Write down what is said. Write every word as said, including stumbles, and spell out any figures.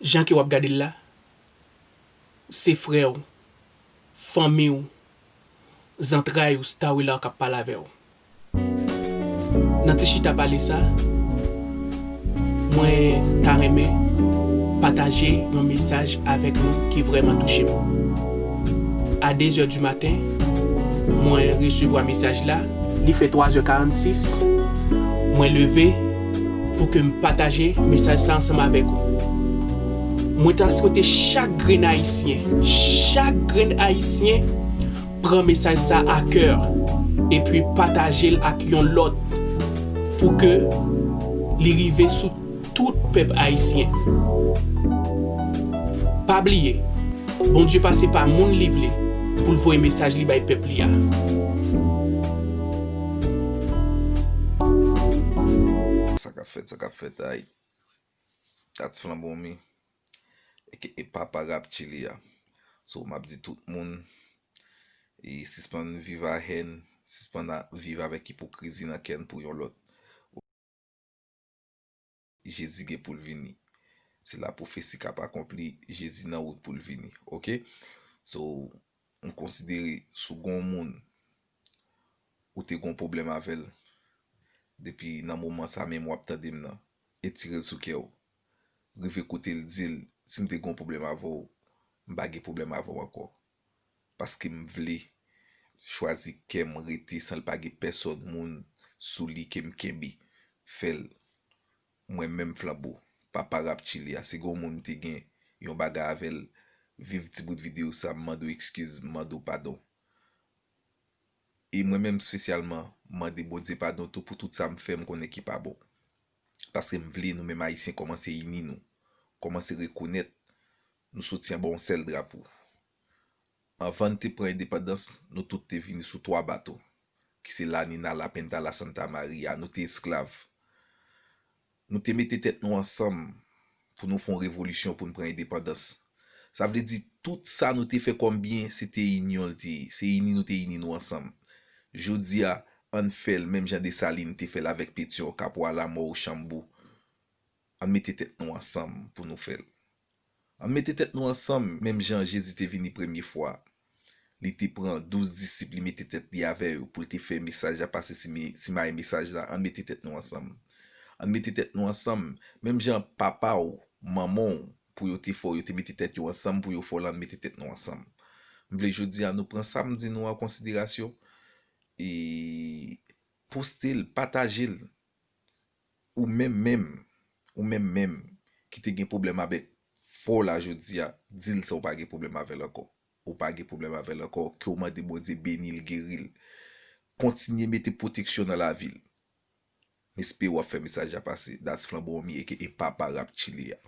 Jan ke w ap gade l la, se frè w, fanmi w, zantray ou, Starwiller k ap pale avè w. Nan ti chita pale sa, mwen ta renmen pataje yon mesaj avèk nou ki vrèman touche m. A de zè di maten, mwen resevwa mesaj la. Li fè twa zè karannsis, mwen leve pou ke m pataje mesaj sa ansanm avèk ou. Mwen ta swete chak grenn Ayisyen, chak grenn Ayisyen pran mesaj sa a kè, epi pataje l ak yon lòt pou ke li rive sou tout pèp ayisyen. Pa bliye, Bondye pase pa moun li vle pou l voye mesaj li bay pèp li a. Sa k ap fèt, sa k ap fèt, ay. That's Flanbo Me. E ke e papa rap Chili a. So, m ap di tout moun, e sispann viv a hèn, sispann a viv avèk ipokrizi nan kè n pou yon lòt. Jezi gen pou l vini. Se la pwofesi k ap akonpli, Jezi nan wout pou l vini. Oke? So, m konsidere si w gen yon moun ou te gen yon pwoblèm avè l, depi nan moman sa menm w ap tande m nan, etire l sou kè w. Rive kote l di l, si m te gen yon pwoblèm avè w, m pa gen pwoblèm avè w ankò. Paske m vle chwazi kè m rete san l pa gen pèsòn moun sou li ke m kenbe. Fè l. Mwen menm Flanbo, papa rap Chili a, si gen yon moun m te gen yon bagay avè l, viv ti bout videyo sa, m mande w ekskiz, m mande w padon. E mwen menm espesyalman, m mande Bondye padon tou pou tout sa m fè m konnen ki pa bon. Paske m vle nou menm Ayisyen kòmanse ini nou, kòmanse rekonèt nou soti anba yon sèl drapo. Anvan n te pran endepandans, nou tout te vini sou twa bato, ki se La Nina, La Pinta, La Santa Maria. Nou te esklav. Nou te mete tèt nou ansanm pou nou fè yon revolisyon pou n pran endepandans. Sa vle di, tout sa nou te fè kòm byen, se te inyon l te ye. Se ini nou te ini nou ansanm. Jodi a, ann fè l menm jan Desalin te fè l avèk Petyon, Kapwa, Lamò, Ochanbo. Ann mete tèt nou ansanm pou nou fè l. Ann mete tèt nou ansanm, menm jan Jezi te vini premye fwa. Li te pran douz disip, li mete tèt li avè yo pou l te fè mesaj la pase, si me-, simaye mesaj la, ann mete tèt nou ansanm. Ann mete tèt nou ansanm, menm jan papa w, manman w, pou yo te fè w, yo te mete tèt yo ansanm pou yo fè w la, ann mete tèt nou ansanm. M vle jodi a nou pran sa m di nou an konsiderasyon, e poste l, pataje l. Ou menm menm, ou menm menm ki te gen pwoblèm avèk fò w la jodi a, di l sa w pa gen pwoblèm avè l ankò. Ou pa gen pwoblèm avè l ankò, ke w mande Bondye beni l, geri l. Kontinye mete pwoteksyon nan lavi l. M espere w ap fè mesaj la pase. That's Flanbo Me aka Papa Rap Chili a.